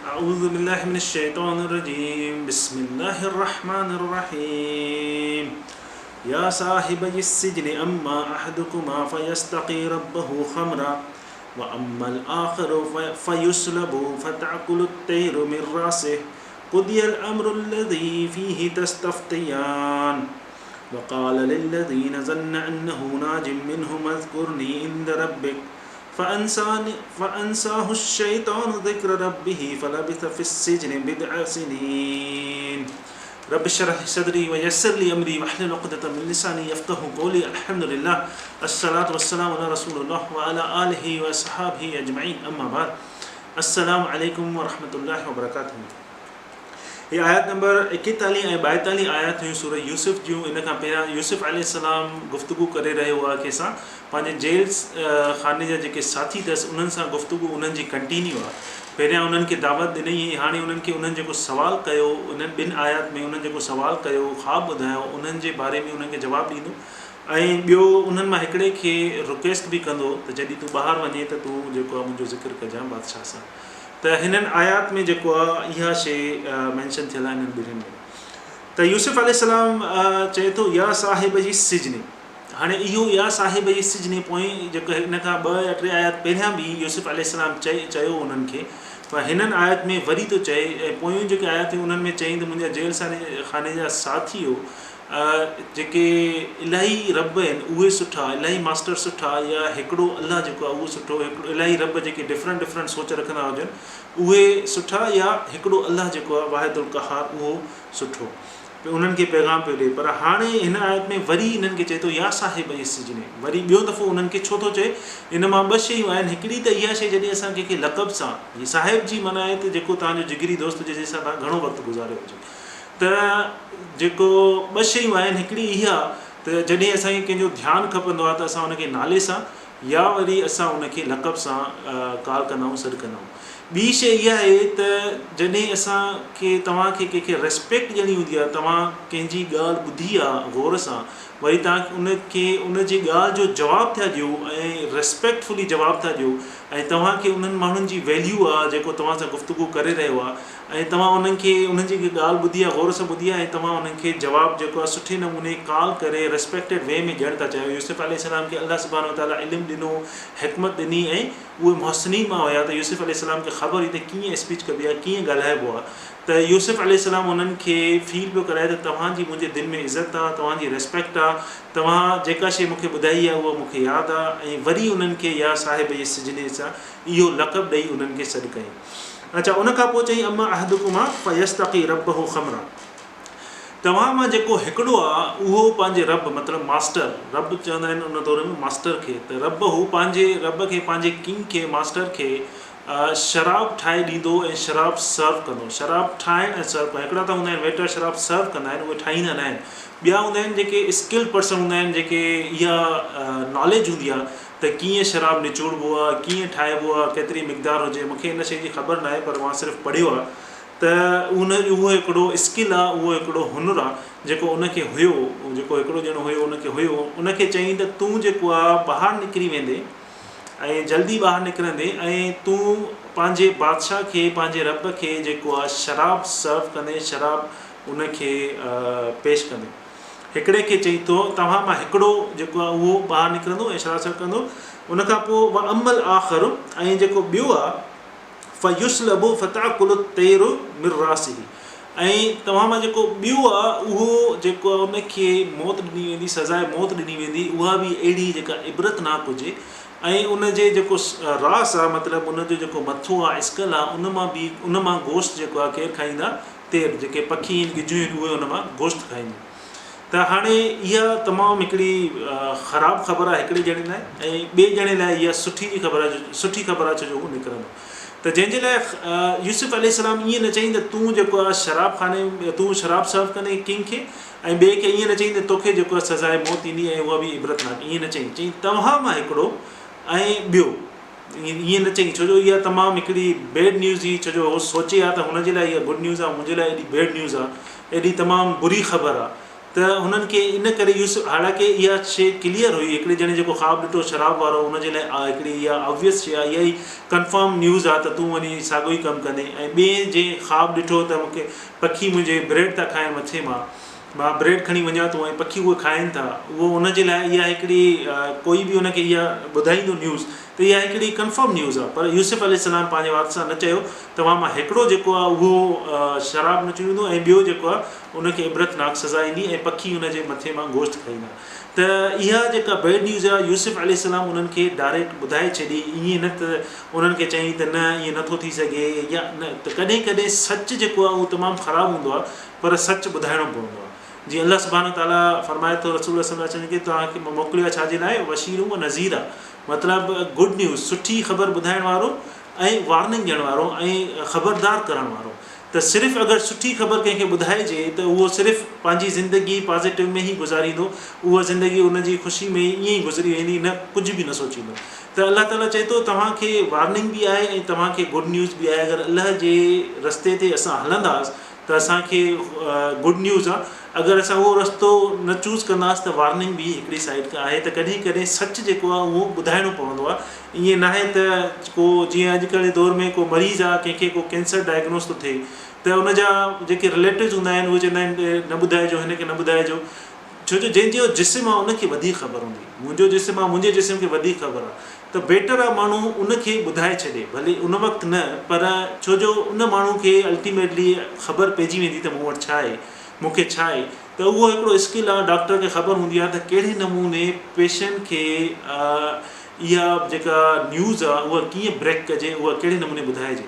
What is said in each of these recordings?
اعوذ بالله من الشيطان الرجيم بسم الله الرحمن الرحيم يا صاحبي السجن اما احدكما فيستقي ربه خمرا واما الاخر فيسلب فتاكل الطير من راسه قضي الامر الذي فيه تستفتيان وقال للذين ظن انه ناج منهم اذكرني عند ربك فأنساني فأنساه الشيطان ذكر ربه فلبث في السجن بضع سنين رب اشرح لي صدري ويسر لي امري واحلل عقدة من لساني يفقه قولي الحمد لله الصلاة والسلام على رسول الله وعلى آله وصحابه اجمعين اما بعد السلام عليكم ورحمة الله وبركاته. هي آيات نمبر ايڪيتاليهه ۽ ٻائيتاليهه آيات هيون سورة يوسف جون. ان کان پهريان يوسف عليه السلام گفتگو ڪري رهيو آهي ڪنهن سان؟ پنهنجي جيل خاني جا جيڪي ساٿي اٿس انهن سان گفتگو انهن جي ڪنٽينيو آهي. پهريان انهن کي دعوت ڏني هئي هاڻي انهن کي انهن جيڪو سوال ڪيو انهن ٻن آيات ۾ انهن جيڪو سوال ڪيو خواب ٻڌايو انهن جي باري ۾ انهن کي جواب ڏيندو ۽ ٻيو انهن مان هڪڙي کي رڪويسٽ به ڪندو ته جڏهن تون ٻاهر وڃين ته تون جيڪو آهي منهنجو ذڪر ڪجان بادشاهه سان. ته هنن آيات ۾ جيڪو آ اها شيء مينشن ٿيل آهي انهن ٻنهين ۾ ته يوسف عليه السلام چئي ٿو يا صاحبي السجن هاڻي اهو يا صاحبي السجن پوئين جيڪو هن کان ٻه يا ٽي آيات پهريان به يوسف عليه السلام چئي چيو انهن کي پر هنن آيات ۾ وري ٿو چئي ۽ پويون جيڪي آيات هيون انهن ۾ چئي ته منهنجا جيل خاني جا ساٿيو جيڪي الاهي رب آهن اهي سٺا، الاهي ماسٽر سٺا يا هڪڙو الله جيڪو آهي اهو سٺو، هڪڙو الاهي رب جيڪي ڊفرنٽ ڊفرنٽ سوچ رکندا هجن اهي سٺا يا هڪڙو الله جيڪو آهي واحد القهار اهو سٺو انهن کي پيغام پيو ڏئي پر هاڻي هن آيت ۾ وري انهن کي چئي ٿو يا صاحبي السجن وري ٻيو دفعو انهن کي ڇو ٿو چئي ان مان ٻه شيون آهن هڪڙي ته اها شيء جڏهن اسان ڪنهن کي لقب سان هي صاحب جي معنيٰ آهي ته جيڪو توهان جو جگري دوست هجي جنهن سان توهان گهڻو وقت گذاريو هجي ته جيڪو ٻه شيون آهن هڪڙي اها ته جڏهن اسان کي ڪنهن جو ڌيان کپندو آهي ته اسان ان کي نالي سان يا وري اسان ان کي لقب سان ڪال ڪندا آهيون سڏ ڪندا آهيون. ٻي شيء اها آهي ته جڏهن اسان کي توهان کي ڪنهن کي ريسپيڪٽ ڏيڻي هوندي آهي توهان ڪنهن جي ڳالهه ٻڌي آهي غور سان وري توهان ان کي ان جي ڳالهه جو جواب ٿا ڏيو ۽ ريسپيڪٽفلي جواب ٿا ڏيو ۽ توهان کي انهن ماڻهن جي ويليو آهي جيڪو توهان سان گفتگو ڪري رهيو آهي ۽ توهان انهن کي انهن جي ڳالهه ٻڌي آهي غور سان ٻڌي آهي ۽ توهان انهن کي جواب جيڪو آهي سٺي نموني ڪال ڪري ريسپيڪٽيڊ وي ۾ ڏيڻ ٿا چاهيو يوسف عليه السلام کي الله سبحانه وتعالٰي علم ڏنو حڪمت ڏني ۽ اهي محسنين مان هيا ته يوسف عليه السلام کي خبر هئي ته ڪيئن اسپيچ ڪبي آهي ڪيئن ڳالهائبو آهي ته يوسف عليه السلام انهن کي فيل پيو ڪرائي ته توهان جي منهنجي دل ۾ عزت آهي توهان جي ريسپيڪٽ آهي توهان جيڪا شيء مون کي ٻڌائي آهي اها مون کي ياد آهي ۽ وري انهن کي يا صاحبي السجن سان اهو لقب ڏئي انهن کي سڏ ڪيائين. اڇا ان کان پوء چيائين اما احدڪما فيستقي ربه خمرا توهان مان جيڪو هڪڙو آ اهو پنهنجي رب مطلب ماسٽر، رب چوندا آهن ان دور ۾ ماسٽر کي ته ربه پنهنجي رب کي پنهنجي ڪنگ کي ماسٽر کي شراب ٺاهي ڏيندو ۽ شراب سرو ڪندو شراب ٺاهڻ ۽ سرو ڪرڻ هڪڙا ته هوندا آهن ويٽر شراب سرو ڪندا آهن اهي ٺاهيندا نه آهن ٻيا هوندا آهن جيڪي اسڪلڊ پرسن هوندا آهن جيڪي اها ناليج هوندي آ ته ڪيئن شراب نچوڙبو آ، ڪيئن ٺاهبو آ، ڪيتري مقدار هجي، مون کي ان شيء جي خبر ناهي پر مان صرف پڙهيو آ ته ان اهو هڪڙو اسڪل آ، اهو هڪڙو هنر آ جيڪو ان کي هيو، جيڪو هڪڙو ڄڻو هيو ان کي هيو، ان کي چيائين ته تون جيڪو آ ٻاهر نڪري ويندين ۽ جلدي ٻاهر نڪرندين ۽ تون پنهنجي بادشاهه کي پنهنجي رب کي جيڪو آ شراب سرو ڪندين، شراب ان کي پيش ڪندين. هڪڙي کي چئي ٿو، توهان مان هڪڙو جيڪو آهي اهو ٻاهر نڪرندو ۽ شراب سرو ڪندو، ان کان پوء واما الاخر ۽ جيڪو ٻيو آهي فيصلب فتاڪل الطير من راسه ۽ توهان مان جيڪو ٻيو آهي اهو جيڪو آهي ان کي موت ڏني ويندي، سزاء موت ڏني ويندي، اها به اهڙي جيڪا عبرتناڪ هجي ۽ ان جي جيڪو راس آهي مطلب ان جو جيڪو مٿو آهي اسڪل آهي ان مان به ان مان گوشت جيڪو آهي ڪير کائيندا؟ تير، جيڪي پکي آهن، ڳجهيون آهن، اهي ان مان گوشت کائينديون. ته هاڻي اها تمام هڪڙي خراب خبر آهي هڪڙي ڄڻي لاء ۽ ٻئي ڄڻي لاء اها سٺي جي خبر آهي سٺي خبر آهي ڇو جو هو نڪرندو. ته جنهن جي لاء يوسف عليه السلام ائين نه چيائين ته تون جيڪو آهي شراب خاني تون شراب سرو ڪندين ڪنگ کي ۽ ٻئي کي ائين نه چيائين ته توکي جيڪو آهي سزاء موت ايندي ۽ اها به عبرتناڪ ائين نه چيائين چيائين توهان مان هڪڙو ۽ ٻيو. ائين نه چئي ڇو جو اها تمام هڪڙي بيڊ نيوز هئي ڇو جو هو سوچي ها ته هن جي لاء اها گڊ نيوز آهي منهنجي لاء ايڏي بيڊ نيوز آهي ايڏي تمام بري خبر آهي ته هنن کي ان ڪري يوسف حالانڪه اها شيء ڪليئر هئي هڪڙي ڄڻي جيڪو خواب ڏٺو شراب وارو ان جي لاء هڪڙي اها آبويس شيء آهي اها ئي ڪنفرم نيوز آهي ته تون وڃي ساڳيو ئي ڪم ڪندين ۽ ٻئي جنهن خواب ڏٺو ته مون کي پکي منهنجي بريڊ ٿا کائن مٿي مان مان بريڊ کڻي وڃان ٿو ۽ پکي اهي کائن ٿا اهو ان جي لاء اها هڪڙي ڪوئي به ان کي اها ٻڌائيندو نيوز ته اها هڪڙي ڪنفرم نيوز آهي پر يوسف عليه السلام پنهنجي وات سان نه چيو توهان مان هڪڙو جيڪو آهي اهو شراب نچوڙيندو ۽ ٻيو جيڪو آهي ان کي عبرتناڪ سزا ايندي ۽ پکي ان جي مٿي مان گوشت کائيندا ته اها جيڪا بيڊ نيوز آهي يوسف عليه السلام انهن کي ڊائريڪٽ ٻڌائي ڇڏي ائين نه ته انهن کي چيائين ته نه ائين نٿو ٿي سگهي يا نه ته ڪڏهن ڪڏهن سچ جيڪو آهي اهو تمام خراب هوندو آهي پر سچ ٻڌائڻو پوندو آهي جيئن الله سبحانه وتعاليٰ فرمائي ٿو رسول الله صلي الله عليه وسلم کي توهان کي مان موڪليو آهي ڇا جي لاء بشير و نذيرا مطلب گڊ نيوز سٺي خبر ٻڌائڻ وارو ۽ وارننگ ڏيڻ وارو ۽ خبردار ڪرڻ وارو ته صرف اگر سٺي خبر ڪنهن کي ٻڌائجي ته اهو صرف پنهنجي زندگي پازيٽو ۾ ئي گذاريندو اها زندگي ان جي خوشي ۾ ائين ئي گذري ويندي نه ڪجهه به نه سوچيندو ته الله تعالي چئي ٿو توهان کي وارننگ به آهي ۽ توهان کي گڊ نيوز به آهي اگر الله جي رستي تي اسان هلنداس ته اسان کي گڊ نيوز آ اگر اسان اهو رستو نه چوز ڪنداس ته وارننگ به هڪڙي سائيڊ کان آهي ته ڪڏهن ڪڏهن سچ جيڪو آ اهو ٻڌائڻو پوندو آ ائين ناهي ته ڪو جيئن اڄڪلهه جي دور ۾ ڪو مريض آ ڪنهن کي ڪو ڪينسر ڊائگنوز ٿو ٿئي ته ان جا جيڪي رليٽوز هوندا آهن اهي چوندا آهن نه ٻڌائجو هن کي نه ٻڌائجو ڇو جو جنهن جو جسم آ ان کي وڌيڪ خبر هوندي منهنجو جسم آ منهنجي جسم کي وڌيڪ خبر آ ته بيٽر آ ماڻهو ان کي ٻڌائي ڇڏي ڀلي ان وقت نه پر ڇو جو ان ماڻهو کي الٽيميٽلي خبر پئجي ويندي ته مون وٽ ڇا آهي مون کي ڇا آهي ته اهو هڪڙو اسڪل آ ڊاڪٽر کي خبر هوندي آ ته ڪهڙي نموني پيشنٽ کي اها جيڪا نيوز آ اها ڪيئن بريڪ ڪجي اها ڪهڙي نموني ٻڌائجي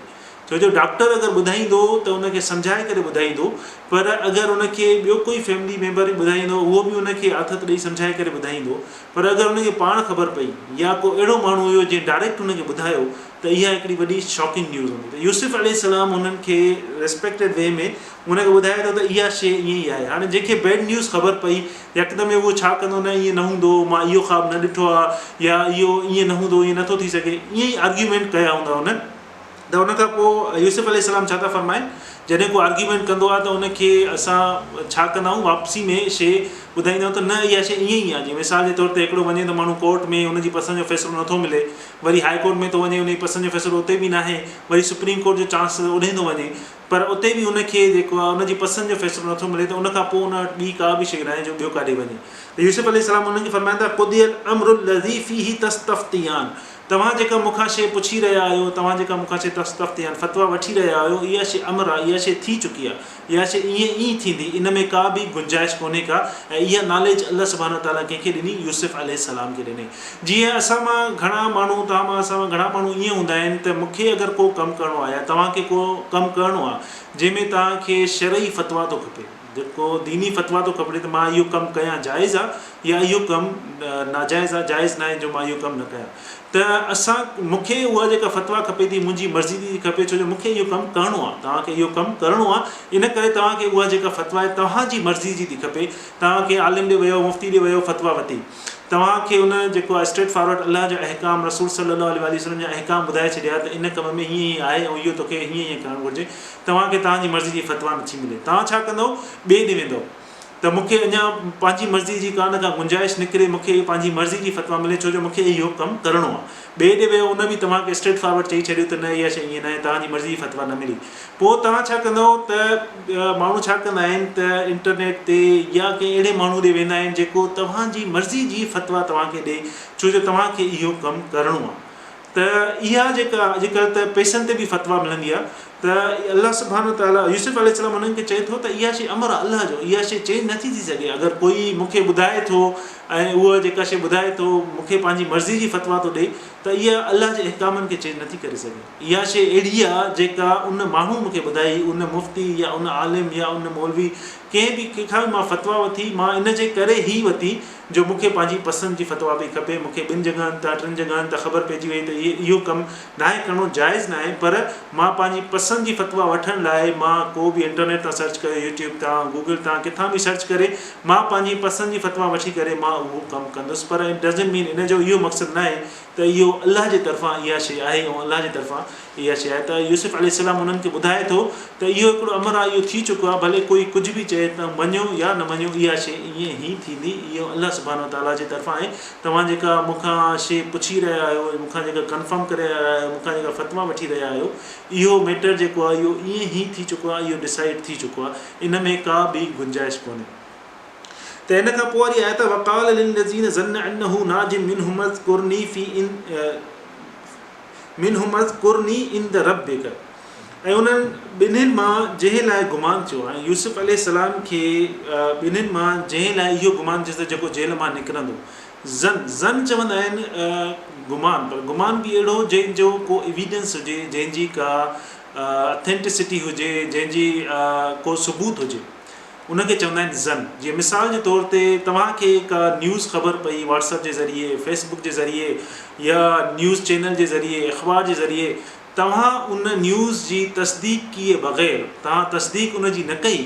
ڇو جو ڊاڪٽر اگر ٻڌائيندو ته ان کي سمجهائي ڪري ٻڌائيندو پر اگر ان کي ٻيو ڪوئي فيملي ميمبر به ٻڌائيندو اهو به ان کي آٿت ڏئي سمجهائي ڪري ٻڌائيندو پر اگر ان کي پاڻ خبر پئي يا ڪو اهڙو ماڻهو هيو جنهن ڊائريڪٽ ان کي ٻڌايو ته اها هڪڙي وڏي شاڪنگ نيوز هوندي ته يوسف عليه السلام انهن کي ريسپيڪٽيڊ وي ۾ ان کي ٻڌائي ٿو ته اها شيء ائين ئي آهي هاڻي جنهن کي بيڊ نيوز خبر پئي يڪدم اهو ڇا ڪندو نه ائين نه هوندو مان اهو خواب نه ڏٺو آهي يا اهو ائين نه هوندو ائين نٿو ٿي سگهي ائين ئي آرگيومينٽ ڪيا هوندا انهن ته ان کان پوء يوسف عليه السلام ڇا ٿا فرمائن، جڏهن ڪو آرگيومينٽ ڪندو آهي ته ان کي اسان ڇا ڪندا آهيون واپسي ۾ شيء ٻڌائيندا آهيون ته نه اها شيء ائين ئي آهي جيئن مثال جي طور تي هڪڙو وڃي ٿو ماڻهو ڪورٽ ۾ ان جي پسند جو فيصلو نٿو ملي وري هاء ڪورٽ ۾ ٿو وڃي ان جي پسند جو فيصلو اتي به ناهي وري سپريم ڪورٽ جو چانس اوڏهين ٿو وڃي پر اتي به ان کي جيڪو آهي ان جي پسند جو فيصلو نٿو ملي ته ان کان پوء ان وٽ ٻي ڪا به شيء ناهي جو ٻيو ڪاڏي وڃي ته يوسف عليه السلام انهن کي فرمائن ٿا قضي الامر الذي فيه تستفتيان توهان جيڪا مون کان شيء پڇي رهيا آهيو، توهان جيڪا مون کان شيء تستفتيان، فتويٰ وٺي رهيا آهيو، اها شيء امر آهي، اها شيء ٿي چڪي آهي، اها شيء ائين ئي ٿيندي، ان ۾ ڪا به گنجائش ڪونهي ڪا ۽ اها ناليج الله سبحانه وتعاليٰ ڪنهن کي ڏني؟ يوسف عليه السلام کي ڏني. جيئن اسان مان گهڻا ماڻهو، توهان مان اسان مان گهڻا ماڻهو ائين هوندا آهن ته مون کي اگر ڪو ڪم ڪرڻو آهي يا توهان کي ڪو ڪم ڪرڻو آهي جنهن ۾ توهان کي شرعي فتويٰ ٿو کپي، جيڪو ديني فتويٰ ٿو کپي ته مان اهو ڪم ڪيان جائز آ يا اهو ڪم ناجائز آ جائز ناهي جو مان اهو ڪم نه ڪيان ته اسان مون کي اها جيڪا فتويٰ کپي ٿي منهنجي مرضي جي کپي ڇو جو مون کي اهو ڪم ڪرڻو آ توهان کي اهو ڪم ڪرڻو آ ان ڪري توهان کي اها جيڪا فتويٰ آهي توهان جي مرضي جي ٿي کپي توهان ڪنهن عالم ڏي ويو مفتي ڏي ويو فتويٰ وتي توهان کي ان جيڪو آ اسٽريٽ فارورڊ الله جا احڪام رسول صلي الله عليه واٰله وسلم جا احڪام ٻڌائي ڇڏيا ته ان ڪم ۾ هيئن هيئن آهي ۽ اهو توکي هيئن هيئن ڪرڻ گهرجي توهان کي توهان جي مرضي جي فتويٰ نٿي ملي. توهان ڇا ڪندؤ؟ ٻئي ڏي ويندؤ ته مون کي اڃا پنهنجي مرضي جي ڪا نه ڪا گنجائش نڪري، مون کي پنهنجي مرضي جي فتويٰ ملي، ڇو جو مون کي اهو ڪم ڪرڻو آهي. ٻئي ڏي ويو، ان به توهان کي اسٽريٽ فارورڊ چئي ڇڏيو ته نه اها شيء ائين ناهي، توهان جي مرضي جي فتويٰ نه ملي. پوء توهان ڇا ڪندؤ ته ماڻهو ڇا ڪندا آهن ته انٽرنيٽ تي يا ڪنهن اهڙي ماڻهو ڏي ويندا آهن جيڪو توهان جي مرضي جي فتويٰ توهان کي ڏئي، ڇو جو توهان کي اهو ڪم ڪرڻو آهي. ته اها جيڪا اڄڪلهه ته پئسن تي به فتويٰ ملندي آهي ته الله سبحانه وتعاليٰ يوسف عليه السلام انهن کي چئي ٿو ته اها شيء امر آهي الله جو اها شيء چينج نٿي ٿي سگهي اگر ڪوئي مون کي ٻڌائي ٿو ۽ اهو جيڪا شيء ٻڌائي ٿو مون کي پنهنجي مرضي جي فتويٰ ٿو ڏئي ته اها الله جي احڪامن کي چينج نٿي ڪري سگهي اها شيء اهڙي آهي جيڪا ان ماڻهو مون کي ٻڌائي ان مفتي يا ان عالم يا ان مولوي ڪنهن به ڪنهن کان به مان فتويٰ وٺي مان ان جي ڪري هي وتي جو مون کي پنهنجي پسند جي فتويٰ پئي کپي، مون کي ٻن جڳهن تان ٽن جڳهن تان خبر پئجي وئي ته اهو ڪم ناهي ڪرڻو، جائز ناهي، پر مان پنهنجي پسند جي فتويٰ وٺڻ لاء مان ڪو به انٽرنيٽ تان سرچ ڪيو، يوٽيوب تان، گوگل تان، ڪٿان به سرچ ڪري مان پنهنجي پسند جي فتويٰ وٺي ڪري مان اهو ڪم ڪندس، پر it doesn't مين ان جو اهو مقصد ناهي ته اهو الله جي طرفان اها شيء آهي ۽ الله جي طرفان اها شيء آهي ته يوسف عليه السلام انهن کي ٻڌائي ٿو ته اهو هڪڙو امر آهي اهو ٿي چڪو آهي ڀلي ڪوئي ڪجهه به چئي ته مڃو يا نه مڃو اها شيء ائين ئي ٿيندي اهو الله سبحانه وتعاليٰ جي طرفان آهي توهان جيڪا مون کان شيء پڇي رهيا آهيو مون کان جيڪا ڪنفرم ڪري رهيا آهيو مون کان جيڪا فتويٰ وٺي رهيا آهيو اهو ميٽر جيڪو آهي اهو ائين ئي ٿي چڪو آهي اهو ڊسائيڊ ٿي چڪو آهي ان ۾ ڪا به گنجائش ڪونهي. ته ان کان پوء واري آيت وقال للذين ظن انه ناج منهم اذڪرني في منهم اذڪرني عند ربک ۽ انهن ٻنهين مان جنهن لاء گمان ٿيو ۽ يوسف عليه السلام کي ٻنهين مان جنهن لاء اهو گمان ٿيو ته جيڪو جيل مان نڪرندو ظن ظن چوندا آهن گمان پر گمان به اهڙو جنهن جو ڪو ايويڊنس هجي جنهن جي ڪا اٿينٽسٽي هجي جنهن جي ڪو ثبوت هجي ان کي چوندا آهن ظن. جيئن مثال جي طور تي توهان کي ڪا نيوز خبر پئي واٽس اپ جي ذريعي، فيس بڪ جي ذريعي يا نيوز چينل جي ذريعي، اخبار جي ذريعي توهان ان نيوز جي تصديق ڪيئي بغير توهان تصديق ان جي نه ڪئي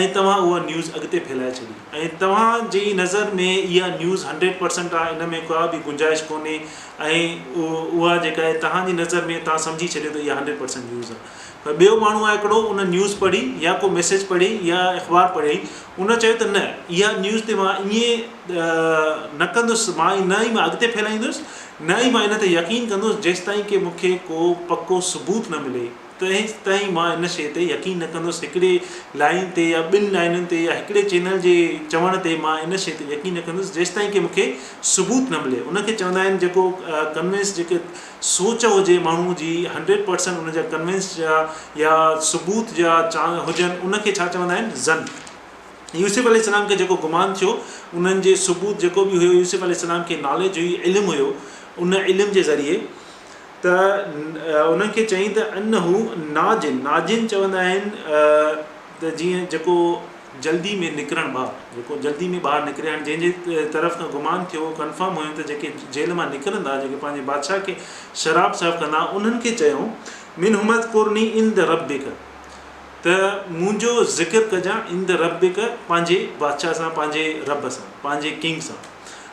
۽ توهان اها نيوز اڳتي ڦهلائي ڇڏي ۽ توهان جي نظر ۾ اها نيوز هنڊريڊ پرسنٽ آهي ان ۾ ڪا به گنجائش ڪونهي ۽ اها جيڪا آهي توهان جي نظر ۾ توهان سمجهي ڇڏيو ته اها هنڊريڊ پرسنٽ نيوز آهي. پر ٻيو ماڻهو آهي هڪڙو ان نيوز پڙهي يا ڪو ميسيج پڙهي يا اخبار پڙهي ان چيو ته نه اها نيوز تي مان ائين نه ڪندس مان نه ئي مان اڳتي ڦهلائيندس نه ئي مان ان تي يقين ڪندس جيستائين ڪي مون کي ڪو پڪو ثبوت نه ملي تيستائين مان ان شيء تي يقين نه ڪندس هڪڙي لائين تي يا ٻن لائينن تي يا هڪڙي چينل جي چوڻ تي مان ان شيء تي يقين نه ڪندس جيستائين ڪي مون کي ثبوت نه ملي ان کي چوندا آهن جيڪو ڪنوينس جيڪي سوچ هجي ماڻهو جي هنڊريڊ پرسنٽ ان جا ڪنوينس جا يا ثبوت جا هجن ان کي ڇا چوندا آهن ظن. يوسف عليه السلام کي جيڪو گمان ٿيو انهن جي ثبوت جيڪو به هيو يوسف عليه السلام کي ناليج هئي علم هيو ان علم جي ذريعي ته انهن کي چيائين ته انه ناجن ناجن چوندا آهن ته جيئن جيڪو جلدي ۾ نڪرڻ ٻاهر، جيڪو جلدي ۾ ٻاهر نڪري، هاڻي جنهن جي طرف کان گمان ٿيو، ڪنفرم هيو ته جيڪي جيل مان نڪرندا، جيڪي پنهنجي بادشاهه کي شراب سرو ڪندا، انهن کي چيائون، منهم اذڪرني عند ربک، ته منهنجو ذڪر ڪجان، عند ربک، پنهنجي بادشاهه سان، پنهنجي رب سان، پنهنجي ڪنگ سان.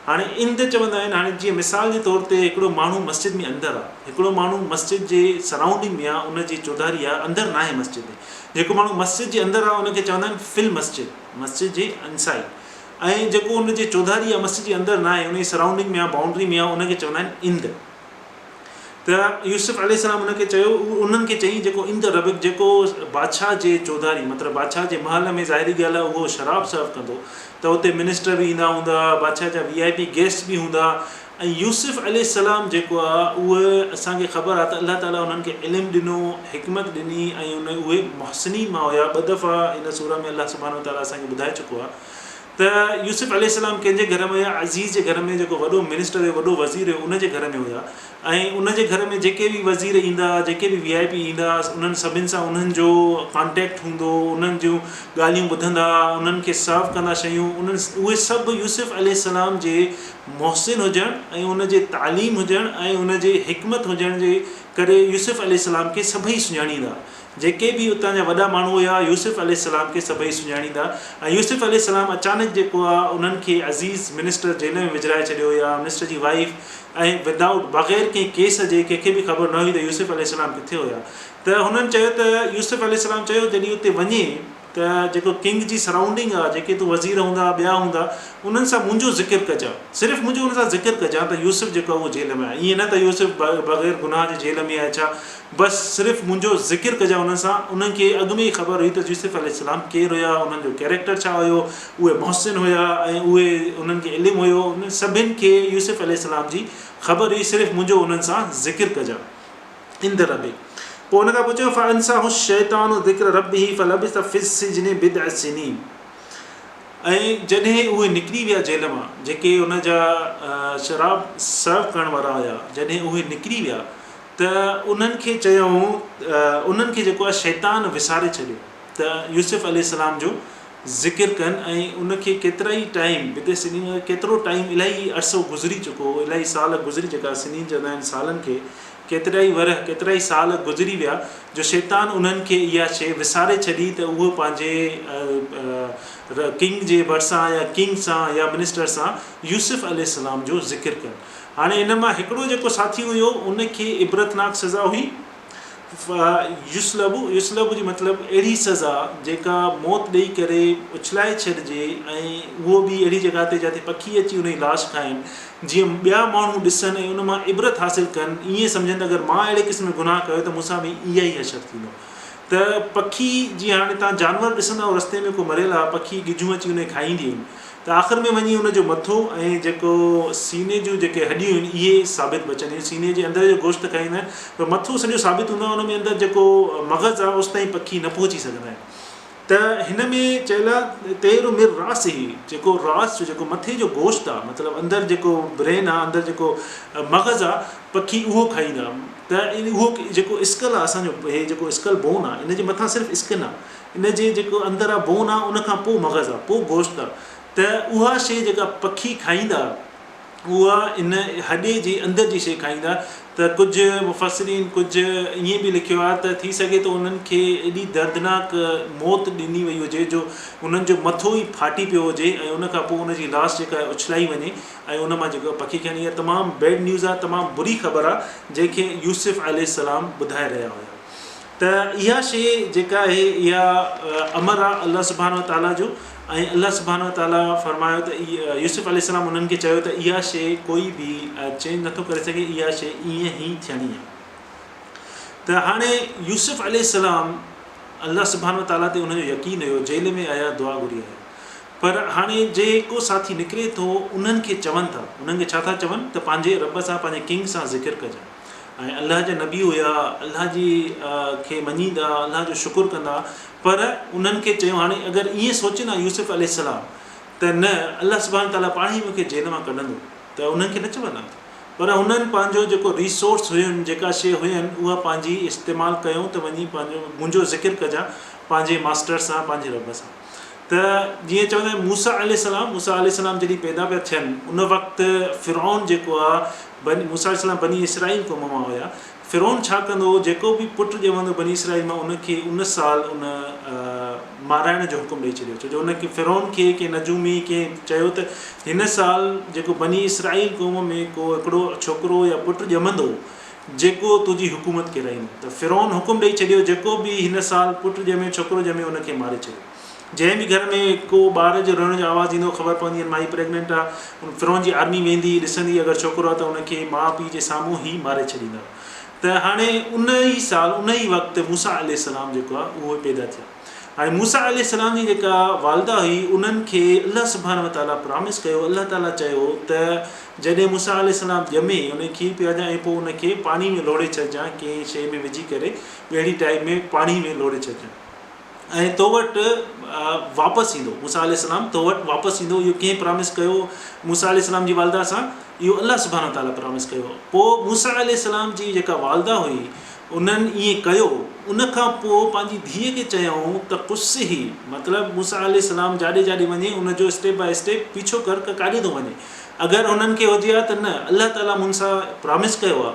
هاڻي عند چوندا آهن، هاڻي جيئن مثال جي طور تي هڪڙو ماڻهو مسجد ۾ اندر آ، هڪڙو ماڻهو مسجد جي سرائونڊنگ ۾ آ، ان جي چوڌاري آ، اندر ناهي مسجد ۾، جيڪو ماڻهو مسجد جي اندر آ ان کي چوندا آهن في المسجد، مسجد جي انسائيڊ، ۽ جيڪو ان جي چوڌاري آ مسجد جي اندر ناهي ان جي سرائونڊنگ ۾ آ بائونڊري ۾ آ ان کي چوندا آهن عند. ته يوسف عليه السلام ان کي چيو انهن کي چئين جيڪو عند ربڪ جيڪو بادشاهه جي چوڌاري مطلب بادشاهه جي محل ۾ ظاهري ڳالهه آهي اهو شراب سرو ڪندو ته اتي منسٽر به ايندا هوندا بادشاهه جا وي آء پي گيسٽ به هوندا ۽ يوسف عليه السلام جيڪو آ اهو اسان کي خبر آ ته الله تعالي انهن کي علم ڏنو حڪمت ڏني ۽ ان اهي محسنين مان هيا ٻه دفعا ان سوره ۾ الله سبحانه وتعالي اسان کي ٻڌائي چڪو آ ته يوسف عليه السلام ڪنهن جي گهر ۾ هيا عزيز جي گهر ۾ جيڪو وڏو منسٽر هيو وڏو وزير هيو ان جي گهر ۾ هيا ۽ ان جي گهر ۾ جيڪي به وزير ايندا جيڪي به وي آء پي ايندا انهن سڀن سان انهن جو ڪانٽيڪٽ هوندو انهن جون ڳالهيون ٻڌندا انهن کي سرو ڪندا شيون انهن اهي سڀ يوسف عليه السلام جي محسن هجڻ ۽ ان جي تعليم هجڻ ۽ ان جي حڪمت هجڻ جي ڪري يوسف عليه السلام کي سڀئي سڃاڻيندا. جيڪي به اتان جا وڏا ماڻهو هيا يوسف عليه السلام کي سڀئي سڃاڻيندا ۽ يوسف عليه السلام اچانڪ جيڪو آ انهن کي عزيز منسٽر جيل ۾ وجهرائي ڇڏيو يا منسٽر جي وائيف ۽ ودائوٽ بغير ڪنهن ڪيس جي ڪنهن کي به خبر نه هئي ته يوسف عليه السلام ڪٿي هيا ته هنن چيو ته يوسف عليه السلام چيو جڏهن اتي وڃي ته جيڪو ڪنگ جي سرائونڊنگ آ، جيڪي تون وزير هوندا، ٻيا هوندا، انهن سان منهنجو ذڪر ڪجان. صرف منهنجو انهن سان ذڪر ڪجان ته يوسف جيڪو آ اهو جيل ۾ آهي. ائين نه ته يوسف بغير گناهه جي جيل ۾ آهي ڇا؟ بس صرف منهنجو ذڪر ڪجان انهن سان. انهن کي اڳ ۾ ئي خبر هئي ته يوسف عليه السلام ڪير هيا، انهن جو ڪيريڪٽر ڇا هيو، اهي محسن هيا ۽ اهي انهن کي علم هيو. انهن سڀن کي يوسف عليه السلام جي خبر هئي، صرف منهنجو انهن سان ذڪر ڪجان. عند ربه پوء ان کان پوء چيو فانساه الشيطان ذڪر ربه فلبث في السجن بضع سنين ۽ جڏهن اهي نڪري ويا جيل مان جيڪي ان جا شراب سرو ڪرڻ وارا هيا جڏهن اهي نڪري ويا ته انهن کي چيائون انهن کي جيڪو آهي شيطان وساري ڇڏيو ته يوسف عليه السلام جو ذڪر ڪن ۽ ان کي ڪيترائي ٽائيم بضع سنين ڪيترو ٽائيم الاهي عرصو گذري چڪو هو الاهي سال گذري چڪا سنين چوندا آهن سالن کي ڪيترائي ورهه، ڪيترائي سال گذري ويا جو شيطان انهن کي اها شيء وساري ڇڏي ته اهو پنهنجي ڪنگ جي ڀرسان يا ڪنگ سان يا منسٽر سان يوسف عليه السلام جو ذڪر ڪن. هاڻي ان مان هڪڙو جيڪو ساٿي هيو ان کي عبرتناڪ سزا هئي يصلب، يصلب جي مطلب اهڙي سزا جيڪا موت ڏئي ڪري اڇلائي ڇڏجي ۽ اهو به اهڙي جڳهه تي جاتي پکي اچي ان جي لاش کائن جيئن ٻيا ماڻهو ڏسن ۽ ان مان عبرت حاصل ڪن ائين سمجهن ته اگر مان اهڙي قسم جو گناهه ڪيو ته مون سان به اها ئي حشر ٿيندو ته پکي جيئن هاڻي توهان جانور ڏسندا آهيو رستي ۾ ڪو مريل آهي پکي ڳجهون اچي ان کي کائينديون آهن ته آخر ۾ وڃي ان جو مٿو ۽ جيڪو سيني جون جيڪي هڏيون آهن اهي ثابت بچنديون آهن سيني جي اندر جو گوشت ته کائيندا آهن پر مٿو سڄو ثابت هوندو آهي ان ۾ اندر جيڪو مغز آهي اوستائين پکي نه پهچي سگهندا آهن ته هن ۾ چيل آهي طير من راسه جيڪو راس جو جيڪو مٿي جو گوشت آهي مطلب اندر جيڪو برين آهي اندر جيڪو مغز آهي پکي اهو کائيندا ته اهو جيڪو اسڪل آهي اسان جو هي جيڪو اسڪل بون آهي ان جي مٿان صرف اسڪن آهي ان جي جيڪو اندر آ بون آ ان کان پوء مغز آ پوء گوشت آ ته اها شيء جيڪا پکي کائيندا اها ان هڏي جي اندر جي شيء کائيندا ته ڪجهه مفسرين ڪجهه ائين به لکيو آ ته ٿي سگهي ٿو انهن کي ايڏي دردناڪ موت ڏني وئي هجي جو انهن جو مٿو ئي ڦاٽي پيو هجي ۽ ان کان پوء ان جي لاش جيڪا آهي اڇلائي وڃي ۽ ان مان جيڪو پکي کائين اها تمام بيڊ نيوز آ تمام بري خبر آ جنهن کي يوسف عليه السلام ٻڌائي رهيا هيا. ته اها شيء جيڪا آهي اها امر آهي الله سبحانه وتعاليٰ جو ۽ الله سبحانه وتعاليٰ فرمايو ته يوسف عليه السلام انهن کي چيو ته اها شيء ڪوئي به چينج نٿو ڪري سگهي اها شيء ائين ئي ٿيڻي آهي ته هاڻي يوسف عليه السلام الله سبحانه وتعاليٰ تي انهن جو يقين هيو جيل ۾ آيا دعا گهري آيا پر هاڻي جيڪو ساٿي نڪري ٿو انهن کي چون ٿا انهن کي ڇا ٿا چون ته پنهنجي رب سان پنهنجي ڪنگ سان ذڪر ڪجان ۽ الله جا نبي هيا، الله جي کي مڃيندا، الله جو شڪر ڪندا، پر انهن کي چيو هاڻي اگر ائين سوچين ها يوسف عليه السلام ته نه الله سبحانه وتعاليٰ پاڻ ئي مون کي جيل مان ڪڍندو ته انهن کي نه چون ها پر هنن پنهنجو جيڪو ريسورس هين جيڪا شيء هين اها پنهنجي استعمال ڪيون ته وڃي پنهنجو منهنجو ذڪر ڪجان پنهنجي ماسٽر سان پنهنجي رب سان ته جيئن چوندا آهن موسيٰ عليه السلام موسيٰ عليه السلام جڏهن پيدا پيا ٿين ان وقت فرعون جيڪو آهي بني موسيٰ عليه السلام بني اسرائيل قوم مان هيا. فرعون ڇا ڪندو هو، جيڪو به پٽ ڄمندو بني اسرائيل مان ان کي ان سال ان مارائڻ جو حڪم ڏئي ڇڏيو. ڇو جو ان کي فرعون کي ڪنهن نجومي ڪنهن چيو ته هن سال جيڪو بني اسرائيل قوم ۾ ڪو هڪڙو ڇوڪرو يا پٽ ڄمندو جيڪو تنهنجي حڪومت ڪيرائيندو ته فرعون حڪم ڏئي ڇڏيو جيڪو به هن سال پٽ ڄمي ڇوڪرو ڄمي ان کي ماري ڇڏيو. جنهن به گهر ۾ ڪو ٻار جو روئڻ جو آواز ايندو خبر پوندي هن مائي پريگننٽ آ فرعون جي آرمي ويندي ڏسندي اگر ڇوڪرو آ ته ان کي ماء پيء جي سامهون ئي ماري ڇڏيندا ته هاڻي ان ئي سال ان ئي وقت موسيٰ عليه السلام جيڪو آ اهو پيدا ٿيا هاڻي موسيٰ عليه السلام جي جيڪا والده هئي انهن کي الله سبحانه وتعاليٰ پرامس ڪيو الله تعاليٰ چيو ته جڏهن موسيٰ عليه السلام ڄمي ان کي کير پيارجان ۽ پوء ان کي پاڻي ۾ لوڙهي ڇڏجان ڪنهن شيء ۾ وجهي ڪري ٻيڙي ٽائيپ ۾ پاڻي ۾ لوڙهي ڇڏجان ۽ تو وٽ واپس ايندو، موسيٰ عليه السلام تو وٽ واپس ايندو، اهو ڪنهن پرامس ڪيو موسيٰ عليه السلام جي والده سان؟ اهو الله سبحانه وتعاليٰ پرامس ڪيو. پوء موسيٰ عليه السلام جي جيڪا والده هئي انهن ائين ڪيو، ان کان پوء پنهنجي ڌيء کي چيائون ته قصه مطلب موسيٰ عليه السلام جاڏي جاڏي وڃي ان جو اسٽيپ باء اسٽيپ پيڇو ڪر ته ڪاڏي ٿو وڃي، اگر هنن کي هجي ها ته نه الله تعاليٰ مون سان پرامس ڪيو آهي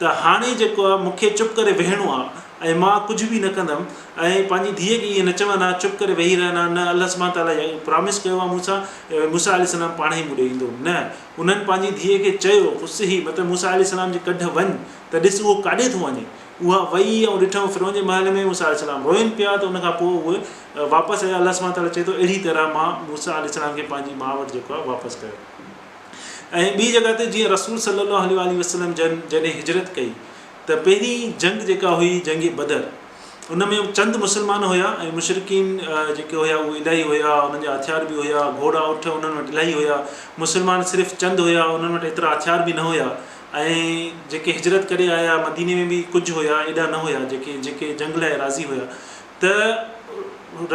ته هاڻي جيڪو آ مون کي چپ ڪري ويهڻو آ ۽ مان ڪجهه به نه ڪندم ۽ پنهنجي ڌيء کي ائين نه چون ها چپ ڪري ويهي رهن ها نه الله سبحانه تعاليٰ پرامس ڪيو آ مون سان موسيٰ عليه السلام پاڻهي مون ڏي ايندو نه انهن پنهنجي ڌيء کي چيو قصه مطلب موسيٰ عليه السلام جي ڪڍ وڃ ته ڏس اهو ڪاڏي ٿو وڃي اها وئي ۽ ڏٺائون فرعون جي محل ۾ موسيٰ عليه السلام روئن پيا ته ان کان پوء اهي واپس آيا الله سبحانه تعاليٰ چئي ٿو اهڙي طرح مان موسيٰ عليه السلام کي پنهنجي ماء وٽ جيڪو آ واپس ڪيو. ۽ ٻي جڳهه تي جيئن رسول صلي الله عليه واٰله وسلم جن جڏهن هجرت ڪئي ته پهرين جنگ جيڪا هئي جنگ بدر ان ۾ چند مسلمان هيا ۽ مشرڪين جيڪي هيا اهي الاهي هيا انهن جا هٿيار به هيا گهوڙا اٺ انهن وٽ الاهي هيا مسلمان صرف چند هيا انهن وٽ ايترا هٿيار به نه هيا ۽ جيڪي هجرت ڪري آيا مديني ۾ به ڪجهه هيا ايڏا نه هيا جيڪي جيڪي جنگ لاء راضي هيا ته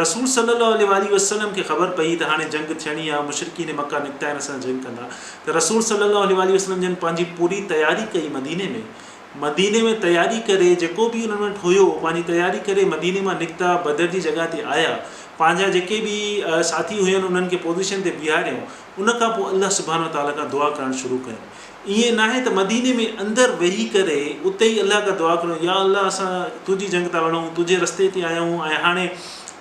رسول صلي الله عليه واٰله وسلم کي خبر پئي ته هاڻي جنگ ٿيڻي آهي، مشرڪين مڪه نڪتا آهن اسان سان جنگ ڪندا ته رسول صلي الله عليه واٰله وسلم جن پنهنجي پوري تياري ڪئي مديني ۾ مديني ۾ تياري ڪري جيڪو به انهن وٽ هيو پنهنجي تياري ڪري مديني مان نڪتا بدر جي جڳهه تي آيا پنهنجا جيڪي به ساٿي هين انهن کي پوزيشن تي بيهاريائون ان کان پوء الله سبحانه وتعالي کان دعا ڪرڻ شروع ڪيائون ائين ناهي ته مديني ۾ اندر ويهي ڪري اتي ئي الله کان دعا ڪريون يا الله اسان تنهنجي جنگ ٿا وڙهون تنهنجي رستي تي آيا آهيون ۽ هاڻي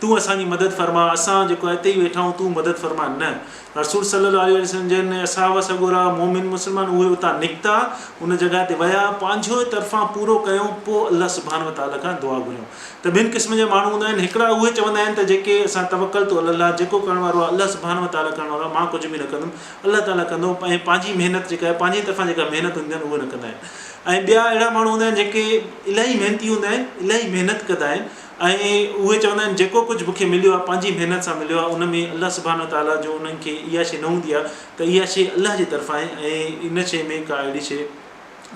تون اسان جي مدد فرما، اسان جيڪو آهي اتي ئي ويٺا آهيون، تون مدد فرما. نه، رسول صلي الله عليه وسلم جن ۽ اصحاب سڳورا، مؤمن مسلمان اهي اتان نڪتا، ان جڳهه تي ويا، پنهنجي طرفان پورو ڪيائون، پوء الله سبحانه وتعاليٰ کان دعا گهريائون. ته ٻن قسم جا ماڻهو هوندا آهن، هڪڙا اهي چوندا آهن ته جيڪي اسان توڪلت علي الله، جيڪو ڪرڻ وارو آهي الله سبحانه وتعاليٰ ڪرڻ وارو آهي، مان ڪجهه به نه ڪندم، الله تعاليٰ ڪندو ۽ پنهنجي محنت جيڪا آهي پنهنجي طرفان جيڪا محنت هوندي آهن اهي نه ڪندا آهن ۽ ٻيا اهڙا ماڻهو هوندا آهن جيڪي الاهي محنتي هوندا آهن، الاهي محنت ڪندا آهن ۽ اهي چوندا آهن جيڪو ڪجهه مون کي مليو آهي پنهنجي محنت سان مليو آهي ان ۾ الله سبحانه وتعاليٰ جو انهن کي اها شيء نه هوندي آهي ته اها شيء الله جي طرفان آهي ۽ ان شيء ۾ ڪا اهڙي شيء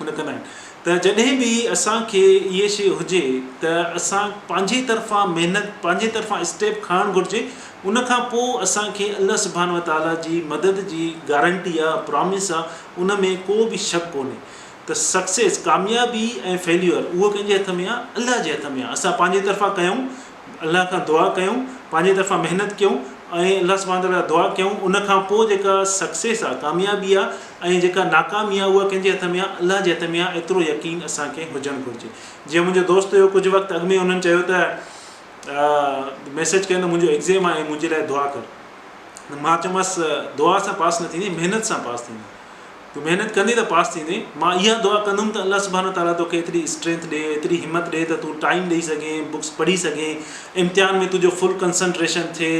نه ڪندا آهن ته جڏهن به اسان کي اهي شيء هجي ته اسان پنهنجي طرفان محنت پنهنجي طرفان اسٽيپ کڻڻ گهرجي ان کان پوء اسان کي الله سبحانه وتعاليٰ جي مدد جي گارنٽي آهي پرامس آهي ان ۾ ڪو به شڪ ڪونهي ته سڪسيس، ڪاميابي، ۽ فيليور اهو ڪنهن جي هٿ ۾ آهي؟ الله جي هٿ ۾ آهي. اسان پنهنجي طرفان ڪيون، الله کان دعا ڪيون، پنهنجي طرفان محنت ڪيون ۽ الله سبحانه وتعاليٰ کان دعا ڪيون، ان کان پوء جيڪا سڪسيس آهي، ڪاميابي آهي ۽ جيڪا ناڪامي آهي اها ڪنهن جي هٿ ۾ آهي؟ الله جي هٿ ۾ آهي، ايترو يقين اسان کي هجڻ گهرجي. جيئن منهنجو دوست هيو ڪجهه وقت اڳ ۾ انهن چيو ته ميسيج ڪيو ته منهنجو ايگزيم آهي ۽ منهنجي لاء دعا ڪر. مان چيومانس دعا سان پاس نه ٿيندين، محنت سان پاس ٿيندين. تون محنت ڪندين ته پاس ٿيندين. مان اها دعا ڪندم ته الله سبحانه وتعاليٰ توکي ايتري اسٽرينٿ ڏي، ايتري همت ڏي ته تون ٽائيم ڏئي سگهين، بڪس پڙهي سگهين، امتحان ۾ تنهنجو فل ڪنسنٽريشن ٿئي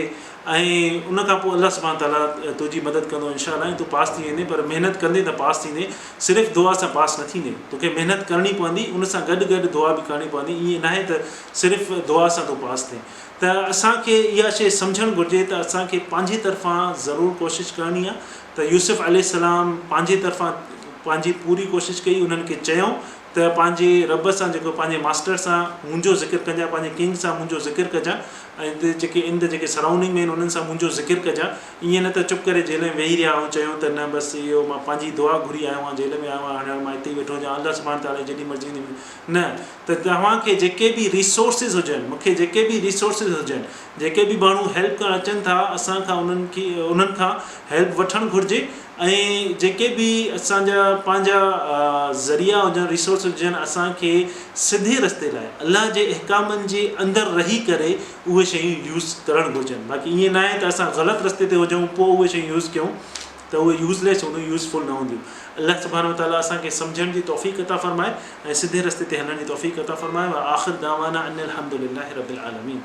۽ ان کان پوء الله سبحانه وتعاليٰ تنهنجي مدد ڪندو انشاء الله ۽ تون پاس ٿي ويندين پر محنت ڪندين ته پاس ٿيندين، صرف دعا سان پاس نه ٿيندين، توکي محنت ڪرڻي پوندي ان سان گڏ گڏ دعا به ڪرڻي پوندي، ائين ناهي ته صرف دعا سان تون پاس ٿئين. ته اسان کي اها شيء سمجهڻ گهرجي ته اسان کي پنهنجي طرفان ضرور ڪوشش ڪرڻي آهي ته يوسف عليه السلام پنهنجي طرفان پنهنجي پوري ڪوشش ڪئي انهن کي چيائون ته پنهنجي رب سان جيڪو پنهنجي ماسٽر سان منهنجو ذڪر ڪجان پنهنجي ڪنگ سان منهنجو ذڪر ڪجان ۽ هتي جيڪي ان جيڪي سرائونڊنگ ۾ آهن انهن سان منهنجو ذڪر ڪجان ائين نه ته چپ ڪري جيل ۾ ويهي رهيا ۽ چيائون ته نه بس اهو مان پنهنجي دعا گهري آيو آهيان جيل ۾ آيو آهيان هاڻي مان هتي ئي ويٺو هجان الله سبحانه تعالٰي جي جيڏي مرضي هوندي نه ته توهان کي جيڪي به ريسورسز هجن، مون کي جيڪي به ريسورسز هجن، جيڪي به ماڻهو هيلپ ڪرڻ اچن ٿا، اسان کان انهن کي انهن کان هيلپ وٺڻ گهرجي ۽ جيڪي به اسان جا پنهنجا ذريعا هجن، ريسورسز هجن، اسان کي سڌي رستي لاء الله جي احڪامن جي اندر رهي ڪري اهي شيون يوز ڪرڻ گهرجن. باقي ائين ناهي ته اسان غلط رستي تي هجون پوء اهي شيون يوز ڪيون. ته اهي يوز ليس هونديون، يوز فل نه هونديون. الله سبحانه وتعالي اسان کي سمجهڻ جي توفيق عطا فرمائي ۽ سڌي رستي تي هلڻ جي توفيق عطا فرمائي واخر دعوانا ان الحمد لله رب العالمين.